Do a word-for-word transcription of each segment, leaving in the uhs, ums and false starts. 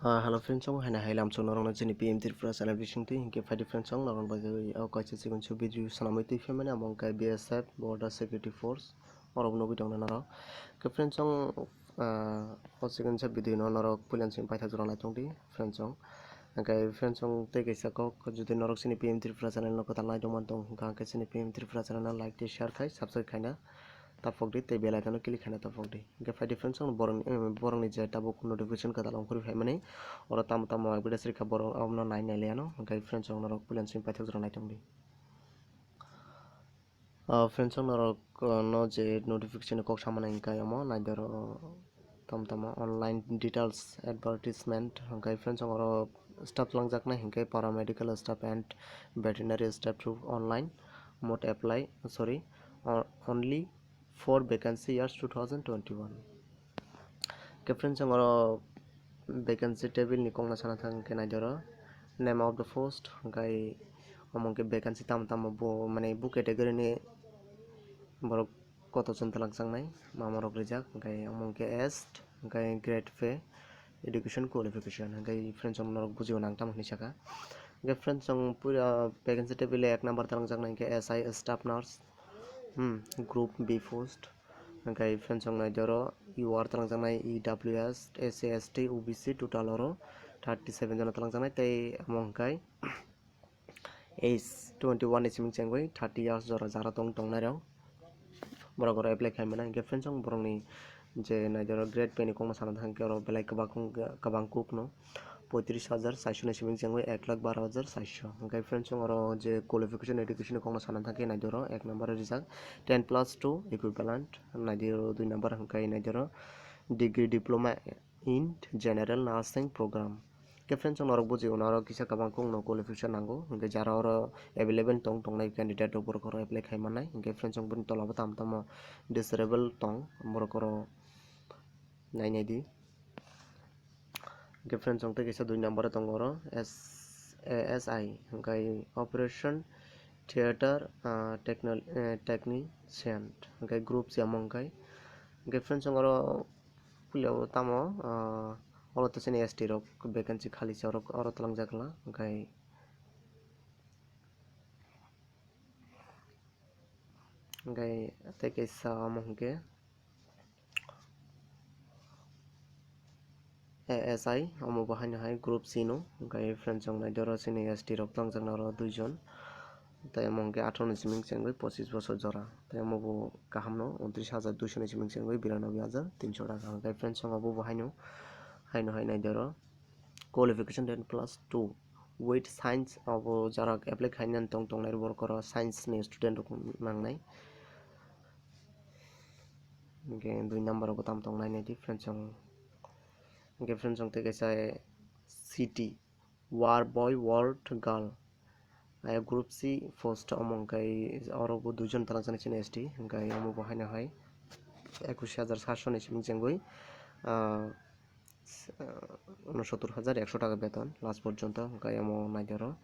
Ah, hello friends, chong haina hai lamchung norokno chini P M Tripura channel bisingtwi hinkhe phaidi friends, chong norokno bagwi o kaisa chikon su video sanamwi twi phaimani, amo wngkha B S F, Border Security Force, orok nugwi tongna norok. Hinkhe friends, chong, ah, o chikon sa video no norok puilan simi paithak jora naitongdi friends, chong. Hinkhe friends, chong tei kaisa kok, jodi norok chini P M Tripura channel no kwtal naitongman tong hinkha, hinkhe chini P M Tripura channel no like tei share khai, subscribe khaina tapokdi tei bell icon no click khaina tapokdi. Hinkhe phaidi friends, chong borokni, eh, borokni je tabuk notification kwtal ongkhorwi phaimani, oro tamo tamo update rikha borok abono nai nai liano. Hinkhe friends, chong norok puilan simi paithak jora naitongdi. Ah, friends, chong norok, ah, no je notification kok samani hinkhe omo naidoro tamo tamo online details advertisement. Hinkhe friends, chong oro staff langjaknai hinkhe paramedical staff and veterinary staff to online mode apply, sorry, o-, only for vacancy years two thousand twenty-one. Hinkhe friends, chong oro vacancy table ni kokno sana thang hinkhe naidoro name of the post, hinkhe omo hinkhe vacancy tamo tamo bo, mane bo category ni borok koto chwng talangjaknai mamorok rijak, hinkhe omo hinkhe age, hinkhe grade pay, education qualification, hinkhe friends, chong norok bujio nang tamo hinwi saka. Hinkhe friends, chong pura vacancy table ek number talangjaknai hinkhe S I staff nurse, hmm, group B post. Hinkhe friends, chong naidoro U R talangjaknai E W S, S C, S T, O B C total oro thirty seven jona talangjaknai tei omo hinkhe age twenty one ni simi chengwi thirty years jora jara tong tongnai rok. Borok oro apply khai mano. Hinkhe friends, chong borokni je naidoro grade pay ni kokno sana thang khe oro belai kwbang, kwbang kuk no poitris hajar chairso ni simi chengwi ek lakh baro hajar chairso. Hinkhe friends, chong oro je qualification education ni kokno sana thang khe naidoro ek number o rijak ten plus two equivalent, naidoro dui number hinkhe naidoro degree diploma in general nursing program. Hinkhe friends, chong norok bujio, norok kisa kwbang kok no qualification nango, hinkhe jara oro available tong, tongnai candidate rok borok oro apply khai mannai. Hinkhe friends, chong boni tola bo tamo tamo desirable tong, borok oro nai nai di. Hinkhe friends, chong tei kaisa dui number o tongo oro S A S I, hinkhe operation theater, ah, technol-, eh, technician, hinkhe group C omo hinkhe. Hinkhe friends, chong oro puila o tamo, ah, oro to chini S T rok vacancy khali se oro, oro twlangjak la, hinkhe, hinkhe tei kaisa omo hinkhe A S I, omo bo haino hai group C no, hinkhe friends, chong naidoro chini S T rok twlangjakna oro duijon. Tei omo hinkhe atharo ni simi chengwi pochis bosor jora. Tei omo bo kaham no untris hajar duiso ni simi chengwi biranoboi hajar tinso taka. Hinkhe friends, chong obo bo haino, haino hai naidoro qualification ten plus two with science, obo jara apply khaina tong tongnai borok oro science ni student rok nangnai. Hinkhe dui number o bo tamo tong nai nai di friends, chong. Hinkhe friends, chong tei kaisa city war boy, war girl. Aya group C post omo hinkhe oro bo duijon twlangjaknai chini S T, hinkhe omo bo haino hai ekush hajar satso ni simi chengwi, ah, unosottor hajar ekso taka beton last porjonto, hinkhe omo naidoro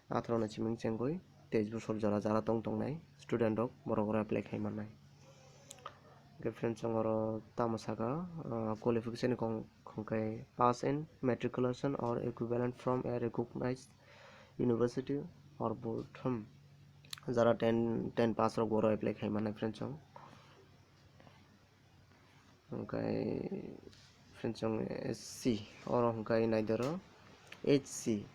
atharo ni simi chengwi teis bosor jora jara tong tongnai student rok borok oro apply khai mannai. Hinkhe friends, chong oro tamo saka, ah, qualification ni kok hinkhe pass in matriculation or equivalent from a recognized university or board, hmm. Jara ten, ten pass rok bo oro apply khai mannai friends, chong. Hinkhe friends, chong S C oro hinkhe naidoro H C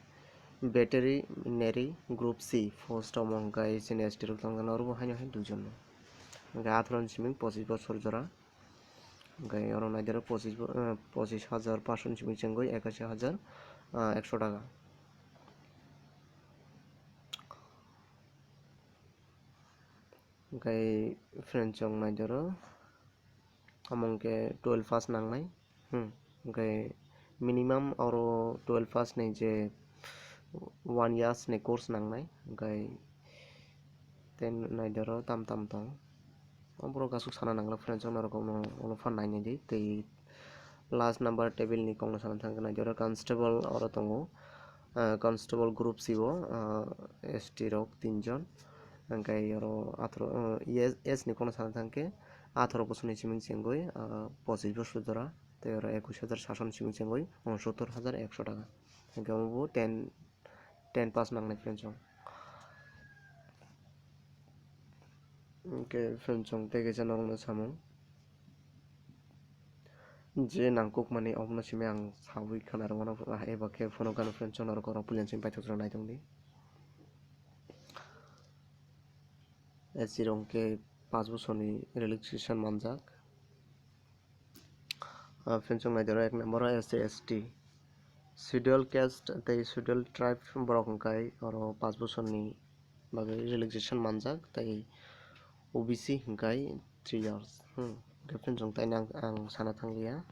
veterinary group C post omo hinkhe chini S T rok tongjaknai oro bo haino hai duijon. Hinkhe atharo ni simi pochis bosor jora. Hinkhe oro naidoro pochis bo, eh, pochis hajar paanso ni simi chengwi ekashi hajar, ah, ekso taka. Hinkhe friends, chong naidoro omo hinkhe twelve pass nangnai. Hmm. Hinkhe minimum oro twelve pass ni je one years ni course nangnai. Hinkhe tei naidoro tam tam tong. O borok aswk sana nangla friends, chong norok no ulo phan nai nai di. Tei last number table ni kokno sana thang khe naidi oro constable oro tongo. Ah, constable group C o, ah, S T rok tinjon. Hinkhe oro atharo, ah, S, S ni kokno sana thang khe atharo bosor ni simi chengwi, ah, pochis bosor jora. Tei oro ekush hajar satsho ni simi chengwi unsottor hajar ekso taka. Hingke omo bo ten, ten pass nangnai friends chong. Hingke friends chong tei kaisa norokno samung. Je nangkukmani obono simi ang sawi khwnarwmano eba khe phunukgano friends chong norok oro puila simi paithak jora naitongdi. S C rok hingke paanch bosorni relaxation manjak. Ah, friends chong naitoro ek number o S C S T, schedule caste tei schedule tribe borok hingkai oro paanch bosorni bagwi relaxation manjak tei O B C hingkai three years. Hmm. Hingke friends chong taino ang, ang sana thangliya.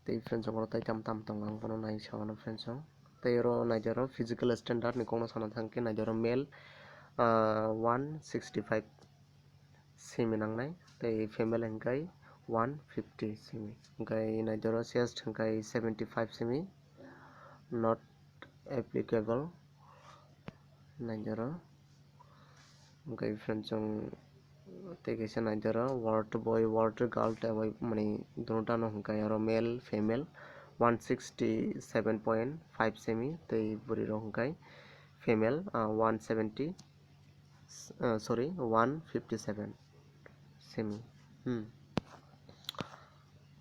Tei friends chong oro tai tam tam tongo ang bono nai sa mano friends chong. Tei oro naidi oro physical standard ni kokno sana thangkhe naidi oro male, ah, one sixty five simi nangnai tei female hingkai one fifty simi. Hingkai naidi oro chest hingkai seventy five simi, not applicable. Naidi oro. Hingke friends chong tei kaisa naidi oro ward boy, ward girl tei bai mani dono tano hingke oro male, female one sixty seven point five simi tei bwrwi rok hingke female, ah, one seventy, ah, sorry, one fifty seven simi. Hmm.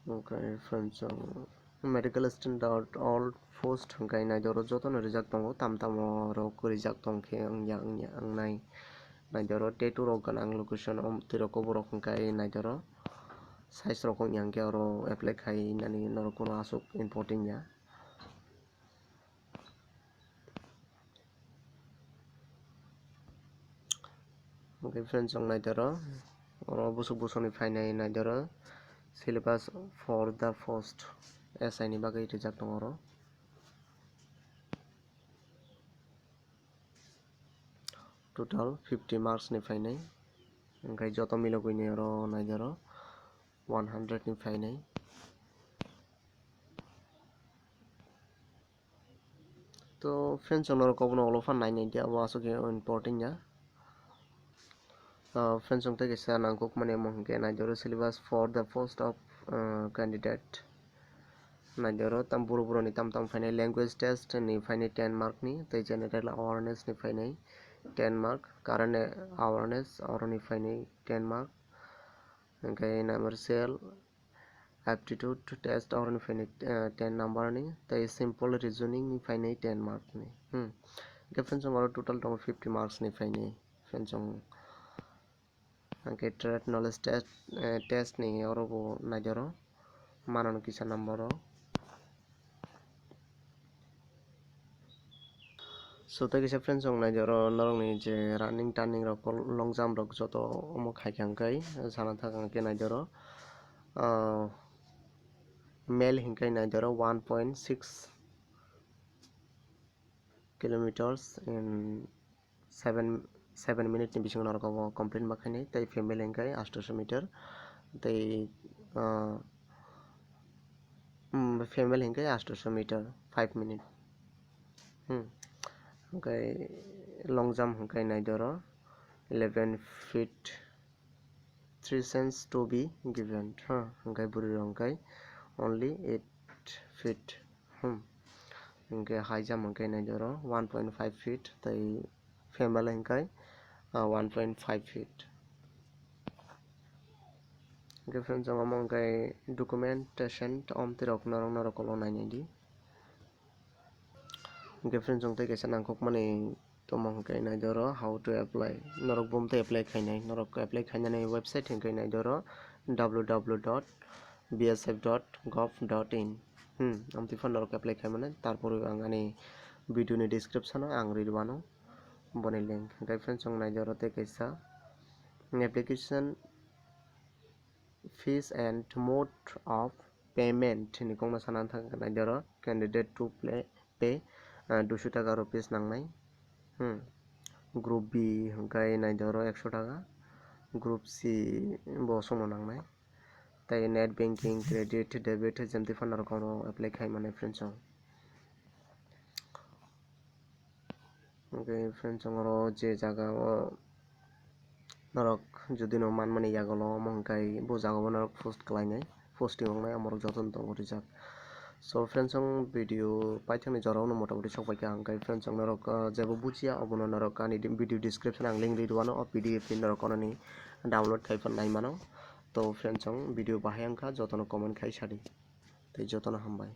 Hingke friends chong medical standard all post hingke naidi oro jotono rijak tongo, tam tamo rok rijak tongkhe wngya wngya wngnai. Naidi oro tattoo rok gwnang location o twi rok o borok hingke naidi oro size rok wngya hingke oro apply khainani norok kuno aswk important ya. Hingke friends chong naidi oro, oro busuk busuk ni phainai naidi oro syllabus for the post S I ni bagwi rijak tongo oro. Total fifty marks ni phainai, hingke joto milogwi ni oro naidi oro one hundred ni phainai. To friends chong norok obono olo phan nai nai dia, abo aswk important ya. Ah, friends chong tei kaisa nangkukmani omo hingke naidi oro syllabus for the post of, ah, candidate. Naidi oro tam buru buru ni tam tam phainai, language test ni phainai ten mark ni, tei general awareness ni phainai ten mark, current awareness oro ni phainai ten mark, hingke numerical aptitude test oro ni phainai, eh, ten number ni, tei simple reasoning ni phainai ten mark ni. Hmm. Hingke friends chong oro total tongo fifty marks ni phainai friends chong. Hingke trade knowledge test, eh, test ni oro bo naidi oro mano kisa number o. So tei kisa friends chong naidi oro norok ni je running turning rok, long jump rok joto omo khaikha hingke sana thang hingke naidi oro, ah, male hingke naidi oro one point six kilometers in seven, seven minute ni bisingo norok obo complete ma khainai, tei female hingke astoso meter, tei, ah, um, female hingke astoso meter five minute. Hmm. Hingke long jump hingke naidi oro eleven feet three cents to be given, ha, hingke bwrwi rok hingke only eight feet, hmm, hingke high jump hingke naidi oro one point five feet, tei female hingke, ah, one point five feet. Hingke friends, omo hingke documentation omtwi rok norok norok ulo nai naidi. Hingke friends, chwng tei kaisa nangkukmani tongma hwnkhe naidi oro how to apply. Norok bo tei apply khainai, norok apply khainani website hwnkhe naidi oro W W W dot B S F dot gov dot in. Hmm, amtwi phano norok apply khaimani, tarpor ang ani video ni description o ang rwi rwano boni link. Hwnkhe friends, chwng naidi oro tei kaisa application fees and mode of payment ni kokno sana thang khe naidi oro candidate to play, pay, ah, duiso taka rupees nangnai. Hmm. Group B hwnkhe naidi oro ekso taka, group C bo songno nangnai. Tei net banking, credit, debit, jemtwi phano norok oro apply khai mannai friends chwng. Hwnkhe friends chwng oro je jaga o Norok jodi no manmani yagulo omo hwnkhe bo jagao norok post khlainai, posting wngnai, omorok jotono tongo rijak. So friends, ang video paithakni jorao no motamoti sokpaikha, hwnkhe friends, ang norok, ah, jebo bujiya obono norok ani di-, video description ang link ri rwano, o P D F ni norok kononi download khai phan nai mano. To friends, ang video bahai wngkha, jotono comment khai sadi. Tei jotono hambai.